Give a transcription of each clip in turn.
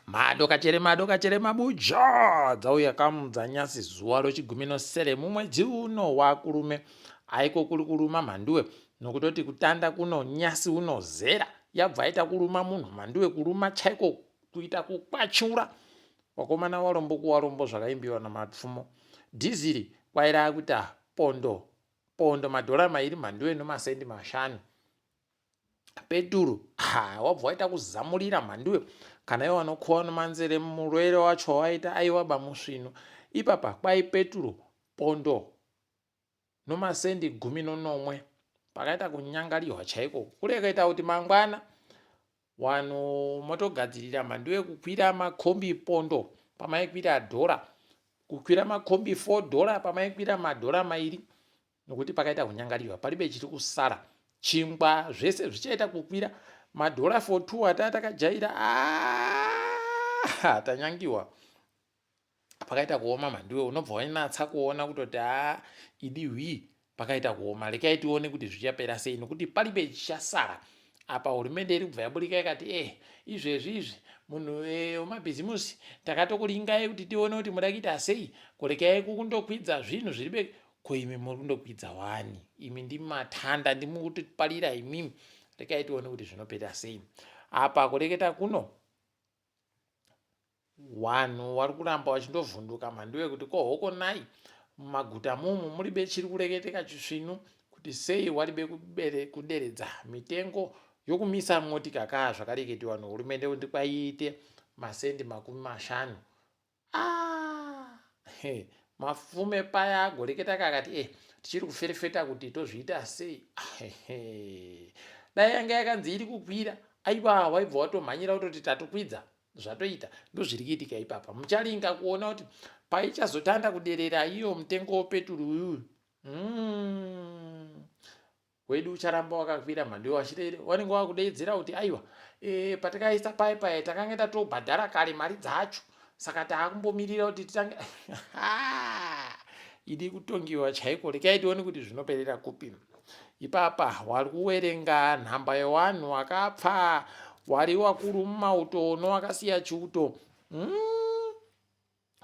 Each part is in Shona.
Madokachere madokachere mabuja dzauya kamudza nyasi zuva rochigumi nosere mumwedzi uno wakurume aiko kuri kuruma mhanduwe nokutoti kutanda kuno nyasi uno zera yabva yaita kuruma munhu mhanduwe kuruma chaiko kuita kukwachura wakomana warombo kuwarombo zvakaimbiwa namapfumo dhiziri kwaira kuita pondo pondo madhora mairi mhanduwe nomasendi mashanu Peturu ha wabva waita kuzamurira mhanduwe kana iwo wanokowa nomanzere murwere wacho wawaita aiwa bamusvinu ipapa kwai peturu pondo nomasendi 19 pakaita kunyangarihwa chaiko kurekaita kuti mangwana wanhu motogadzirira mhanduwe kukwira makombi pondo pamaikwira dhora kukwira makombi 4 dhora pamaikwira madhora mairi nokuti pakaita kunyangariwa palibe chiri kusara chingwa zvese zvichaita kukwira madhora for two ataa takajaira ah, tanyangiwa pakaita kuoma mhandiwe unobva wanatsa kuona kutoti haa idi hwii pakaita kuoma rekai tione kuti zvichapera sei nokuti palibe chichasara apa hurumende iri kubva yaburika ikati e eh, izvezvi izvi munhu eh, wemabhizimusi takatokuringai kuti tione kuti muda kuita sei kurekai kundokwidza zvinhu zviribe Ko imi muri kundokwidza wani imi ndimi matanda ndimi kutiparira imimi rekai tione kuti zvinopera sei apa kureketa kuno wanhu wari kuramba wachindovhunduka mhanduwe kuti ko hoko nai mumaguta mumu muri bechiri kureketeka chisvinu kuti sei waribe kuderedza mitengo yokumisa motika kaa zvakareketiwa nohurumende kuti kwaiite masendi 50 Ah, he, mafume paya agoreketa kakati eh, tichiri kuferefeta kuti tozviita sei. Ah, he, dai yanga yakanzi iri kukwira aiwa waibva watomhanyira kutoti tatokwidza zvatoita ndozviri kuitika ipapa mucharinga kuona kuti paichazotanda kuderera iyo mutengo wepeturu uyuyu mm. Wedu ucharamba wakakwira mhandu wachirere wanenge wakudeedzera kuti aiwa e, patakaisa paye paye takange tatobhadhara kare mari dzacho saka taakumbomirira kuti titange idi kutongiwa chaiko rekai tione kuti zvinoperera kupi ipapa wari kuwerenga nhamba yewanhu wakapfa wari wakuru mumauto nowakasiya chiuto mm.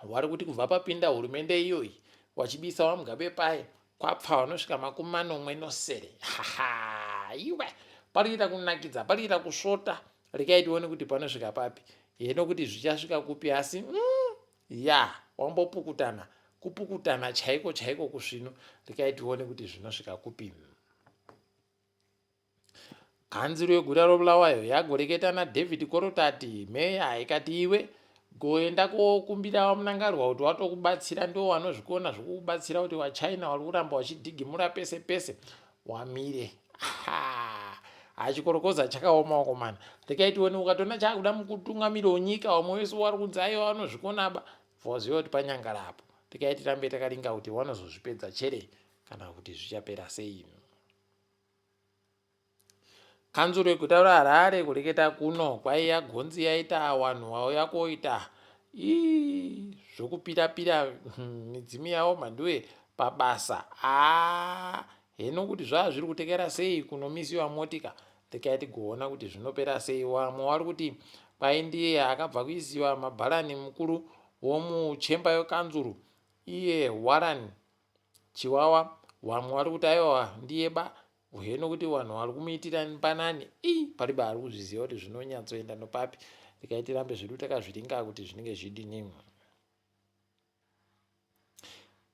Wari kuti kubva papinda hurumende iyoyi wachibisa waMugabe paye kwapfa vanosvika 76 haha iwe pari kuita kunakidza pari kuita kusvota rekai tione kuti panosvika papi heno kuti zvichasvika kupi asi mm, ya wambopukutana kupukutana chaiko chaiko kusvinu rekai tione kuti zvinosvika kupi Kanzuru yeguta roBulawayo yagoreketa naDavid Korotati, meya, ikati iwe goenda kokumbira VaMnangarwa kuti watokubatsira ndiwo wanozvikona zvokukubatsira kuti vaChina wari kuramba wachidhigimura pese pese wamire. Hachikorokoza chakaoma wakomana. Rekai tione ukatoona chakuda mukutungamiri wenyika wamwe wese wari kunzi aiwa vanozvikona ba voziva kuti panyangara apo. Rekai tirambe takaringa kuti wanozozvipedza chere kana kuti zvichapera sei. Kanzuru yeguta reHarare kureketa kuno kwaiya gonzi yaita wanhu wauya koita ii zvokupira-pira hmm, midzimu yavo mhanduwe pabasa aa heno kuti zvaa zviri kutekera sei kunomisiwa motika rekai tigoona kuti zvinopera sei wamwe wari kuti kwai ndiye akabva kuisiwa mabharani mukuru womuchemba yekanzuru iye Warren Chiwawa wamwe wari kuti aiwa ndiye ba heno kuti vanhu vari kumuitira panani ii paribe ari kuzviziva kuti zvinonyatsoenda nopapi rekai tirambe zvedu takazviringa kuti zvinenge zvidini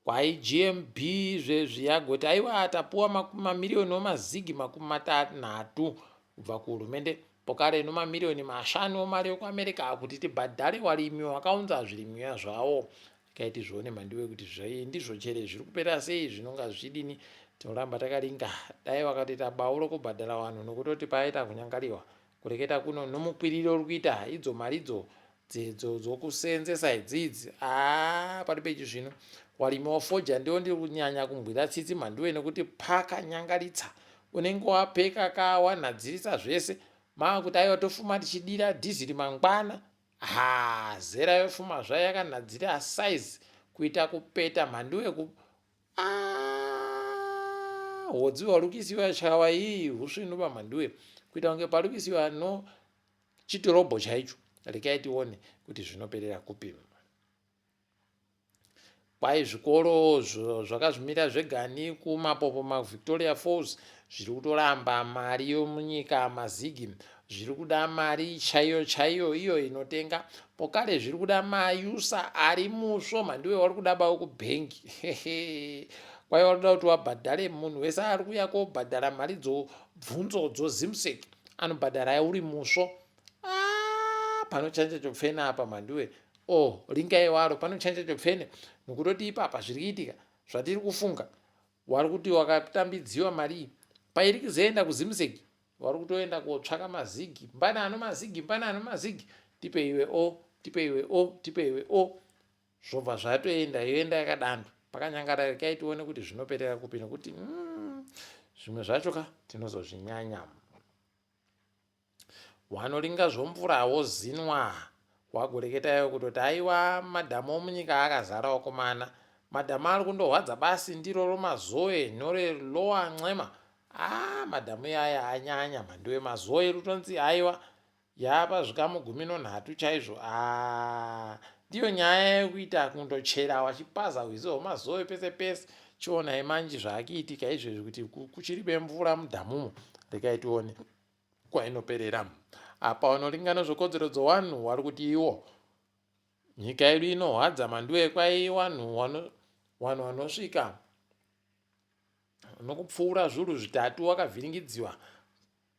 kwai gmb zvezvi yagoti aiwa tapuwa mamiriyoni omazigi 30 kubva kuhurumende pokare nomamiriyoni 5 omari yokuamerica kuti tibhadhare warimi wakaunza zvirimwiwa zvawo Regai tizvione mhandiwe kuti zvai ndizvo chere zviri kupera sei zvinonga zvichidini tinoramba takaringa dai vakatoita bau rokubhadhara vanhu nokutoti paita kunyangariwa kureketa kuno nomukwiriro uri kuita idzo maridzo dzedzo dzokuseenzesa idzidzi aa pari pechi zvino warimi wafoja ndiwo ndiri kunyanya kumbwira tsitsi mhandiwe nekuti pakanyangaritsa unenge wapeka ka wanhadzirisa zvese maakuti aiwa tofuma tichidira dhiziri mangwana Haa zera yofuma zvayo yakanhadzira size kuita kupeta mhanduwe ku aah hodzi warukisiwa chawa iyi husvinu pamhanduwe kuita kunge parukisiwa no chitorobho chaicho Rekai tione kuti zvinoperera kupi. Kwai zvikoro zvakazvimira zvegani kuMapopoma Victoria Falls zviri kutoramba mari yomunyika mazigi zviri kuda mari chaiyo chaiyo iyo inotenga pokare zviri kuda mayusa ari musvo mhandiwe wari kuda bawo kubhengi kwai wari kuda kuti wabhadhare munhu wese ari kuya kobhadhara mari dzobvunzo dzozimsec anobhadhara uri musvo ah, panochanja chopfena apa mhandiwe oh ringai waro panochanja chopfene nokutoti ipapa zviri kuitika zvatiri kufunga wari kuti wakatambidziwa mari iyi pairi kuzoenda kuzimsec wari kutoenda kotsvaka mazigi mbani ano mazigi mbani ano mazigi tipe iwe o tipe iwe o tipe iwe o zvobva zvatoenda yoenda yakadando pakanyangara rekai tione kuti zvinoperera kupi nekuti mm, zvimwe zvacho ka tinozozvinyanya Wanoringa zvomvura wozinwa wagoreketayo kutoti aiwa madhamu omunyika akazara wakomana. Madhamu ari kundohwadza basi ndiro roMazoe nore Lower Ncema. Ah madhamu iyaya anyanya mhanduwe Mazoe rutonzi aiwa yapa zvikamu 13 chaizvo ah ndiyo nyaya yekuita kundochera wachipaza hwizi hwoMazoe pese pese. Chionai manji zvaakiitika izvezvi kuti kuchiribe mvura mudhamumo rekai tione. kwainoperera. Apa vanoringa nezvekodzero dzewanhu wari kuti iwo nyika yedu inohwadza manduwe kwai wanhu wanhu wanosvika nokupfuura zviuru zvitatu wakavhiringidziwa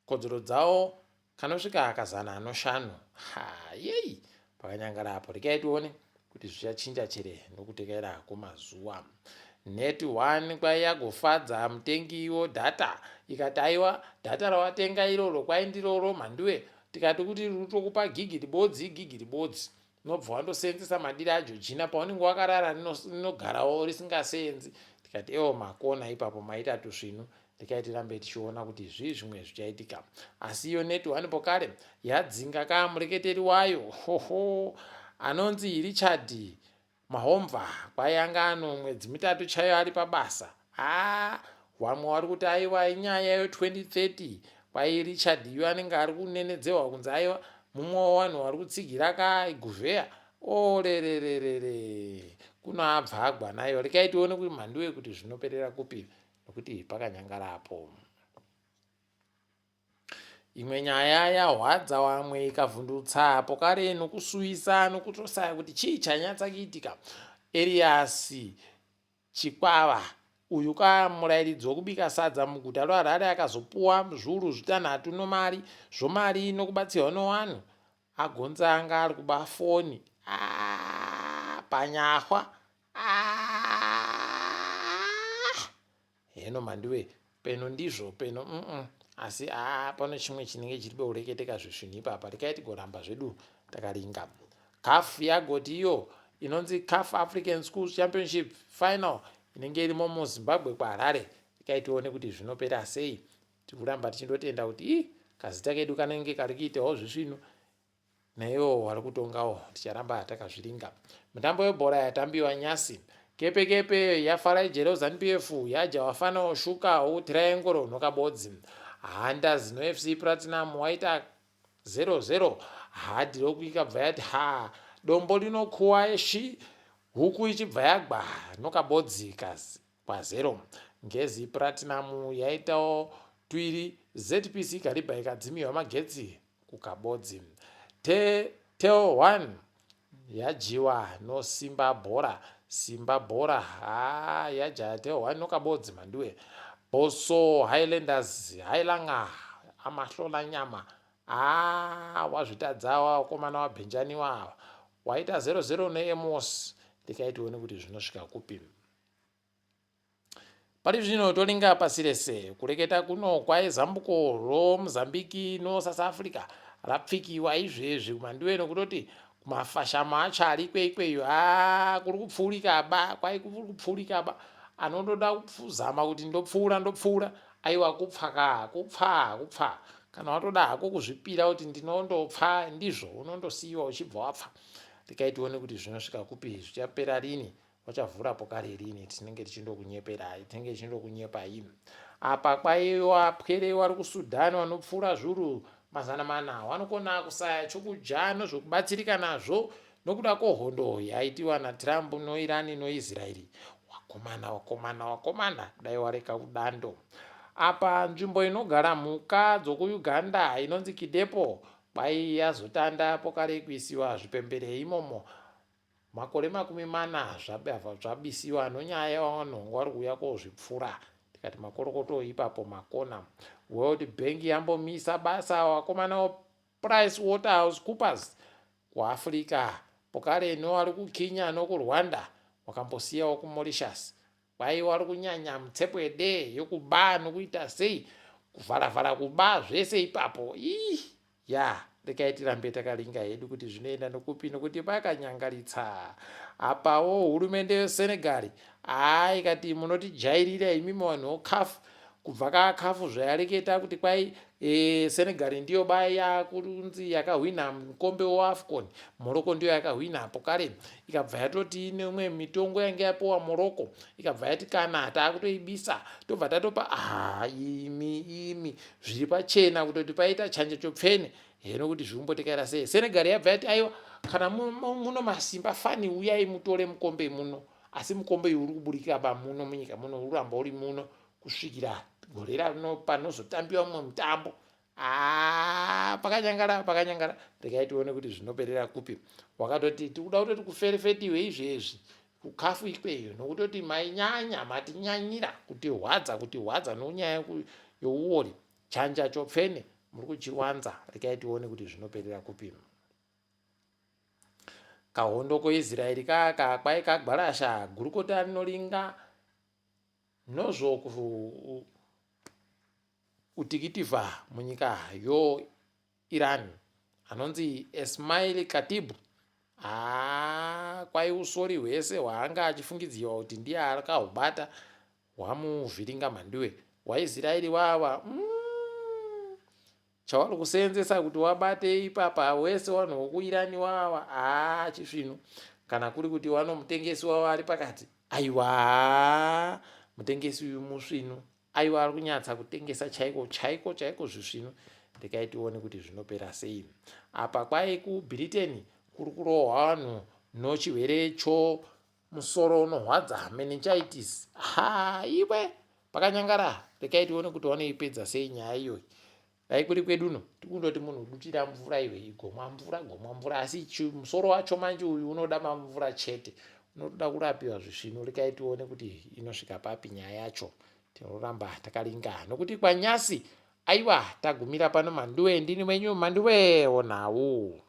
kodzero dzawo kanosvika akazana anoshanu ha yei Pakanyangara apo rekai tione kuti zvichachinja chere nokutekaira kwemazuva. Net one kwai yagofadza mutengi wo data ikati aiwa data rawatenga iroro kwai ndiroro mhanduwe tikati kuti ritokupa gigi ribodzi igigi ribodzi unobva wandoseenzesa madiri ajojina paunenge wakarara rinogarawo risingaseenzi tikati ewo makona ipapo maita tusvinu Rekai tirambe tichiona kuti zvii zvimwe zvichaitika. Asi iyo Net One Pokale yadzinga ka mureketeri wayo hoho anonzi Richard Mahomva kwai anga ano mwedzi mitatu chaiyo ari pabasa. Haa wamwe wari kuti aiwa inyaya yo 2030 kwai Richard yu anenge ari kunenedzewa kunzi aiwa mumwe wewanhu wari kutsigira ka Guvheya orerererere kuno abva agwa nayo. Rekai tione kuti mhanduwe kuti zvinoperera kupi. nokuti pakanyangara apo. Imwe nyaya yahwadza wamwe ikavhundutsa apo kare nokusuwisa nokutosaya kuti chii chanyatsa kuitika. Eriasi Chikwava uyu ka murairidzi wokubika sadza muguta roHarare akazopuwa zviuru zvitanhatu nomari zvomari nokubatsirwa nowanhu agonza anga ari kuba foni ah, panyahwa Heno mhanduwe peno ndizvo peno mm -mm. Asi aa pano chimwe chinenge chiri beureketeka zvisvinhu ipapa rekai tigoramba zvedu takaringa. CAF yagoti iyo inonzi CAF African Schools Championship Final inenge irimo muZimbabwe kuHarare rekai tione kuti zvinopera sei. Tikuramba tichindotenda kuti ii kazita kedu kanenge kari kuitawo zvisvinu Naiwo wari kutongawo ticharamba takazviringa. Mitambo yebhora yatambiwa nyasi. Kepe kepe yafara ijere Zanu PF yaja wafana oshuka utriangle nokabodzi. Hunters no FC Platinum waita 0-0. Hadhi roku ikabva yati ha dombo linokuwa shi huku ichibva yagwa nokabodzi kazi kwazero. Ngezi Platinum yaitawo twiri ZPC Kariba ikadzimiwa magetsi kuKabodzi. Te, Teo 1 yadyiwa noSimba Bhora. Simba Bhora haa yajaya Teo 1 noKabodzi mhanduwe. Bosso Highlanders Hailanga amahlola nyama haa wazvitadza wakomana waBhenjaniwa ava waita 0-0 neEmos. Rekai tione kuti zvinosvika kupi. Pari zvino toringa pasi rese, kureketa kuno kwaye zambuko roMozambique noSouth Africa rapfikiwa izvezvi kumanduwe nokutoti kumafashamo acho ari ikweikweyo haa kuri kupfuurika ba kwai kuri kupfuurika ba anondoda kuzama kuti ndopfuura ndopfuura aiwa kupfa ka kupfa kupfa kana watoda hako kuzvipira kuti ndinondopfa ndizvo unondosiyiwa uchibva wapfa rekai tione kuti zvinosvika kupi zvichapera rini Vachavhura pokare rini tinenge tichindokunyeperai tinenge tichindokunyepai apa kwaiwa pwere wari kuSudan vanopfuura zviuru Mazana mana wanokona kusaya chokudya nozvokubatsirika nazvo nokuda kwohondo yaitiwa naTrump noIrani noIsraeri. Wakomana, wakomana, wakomana, dai wareka udando. Apa nzvimbo inogara mhuka dzokuUganda inonzi Kidepo kwai yazotanda pokare kuisiwa zvipembere imomo. Makore 40 zvabisiwa nonyaya yevanhu vari kuuya kozvipfura. Tikati makorokoto ipapo makona. World Bank yambomisa basa vakomana Price Waterhouse Coopers kuAfrica. Pokare novari kuKenya nokuRwanda wakambosiyawo kuMauritius. Kwai wari kunyanya mutsepwede yokuba nokuita sei kuvharavhara kuba zvese ipapo. Ii ya rekai tirambe takaringa hedu kuti zvinoenda nokupi nokuti pakanyangaritsa. Apawo hurumende yeSenegal haa ikati munotijairira imimi vanhu voCAF kubva kaCAF zvayareketa kuti kwai e, Senegal ndiyo ba yakunzi yakahwina mukombe weAfcon, Morocco ndiyo yakahwina apo kare ikabva yatoti ine mitongo yange yapiwa Morocco ikabva yati kana taakutoibisa tobva tatopa ah, imi imi zviri pachena kutoti paita chanja chopfene heno kuti zvikumbotekaira sei. Senegal yabva yati aiwa kana muno masimba fani uyai mutore mukombe muno, asi mukombe uyu uri kuburikira ba muno munyika muno uramba uri muno kusvikira gore rano panozotambiwa mumwe mutambo. Haa, pakanyangara pakanyangara, regai tione kuti zvinoperera kupi. Wakatoti tikuda kutoti kuferefetiwe izvezvi kukafu ikweyo nokutoti mainyanya matinyanyira kutirwadza kutirwadza nonyaya youori chanja chopfene muri kuchiwanza, regai tione kuti zvinoperera kupi. Kahondo koIsraeri kaka kwai kagwarasha gurukota rinoringa nozvo utikitivha munyika yo Iran anonzi Esmail Khatib haa kwai usori hwese hwaanga achifungidzirwa kuti ndiye akahubata hwamuvhiringa mhanduwe waIsraeri wava mm, chawari kuseenzesa kuti wabate ipapa wese wanhu wokuIrani wawa haa chisvinu kana kuri kuti wanomutengesi wavo ari pakati aiwa mutengesi uyu musvinu aiwa ari kunyatsa kutengesa chaiko chaiko chaiko zvisvinu. Rekai tione kuti zvinopera sei. Apa kwai kuBritain kuri kurohwa vanhu nochirwere chomusoro unorwadza meningitis. Ha iwe pakanyangara, rekai tione kuti vanoipedza sei nyaya iyoyi. Dai kuri kwedu uno tikundoti munhu dutira mvura iwe igomwa mvura gomwa mvura, asi musoro wacho manje uyu unoda mamvura chete, unotoda kurapiwa zvisvinu. Rekai tione kuti inosvika papi nyaya yacho. Tinoramba takaringa nokuti kwanyasi aiwa tagumira pano. Manduwe ndini wenyu Manduwe onhau.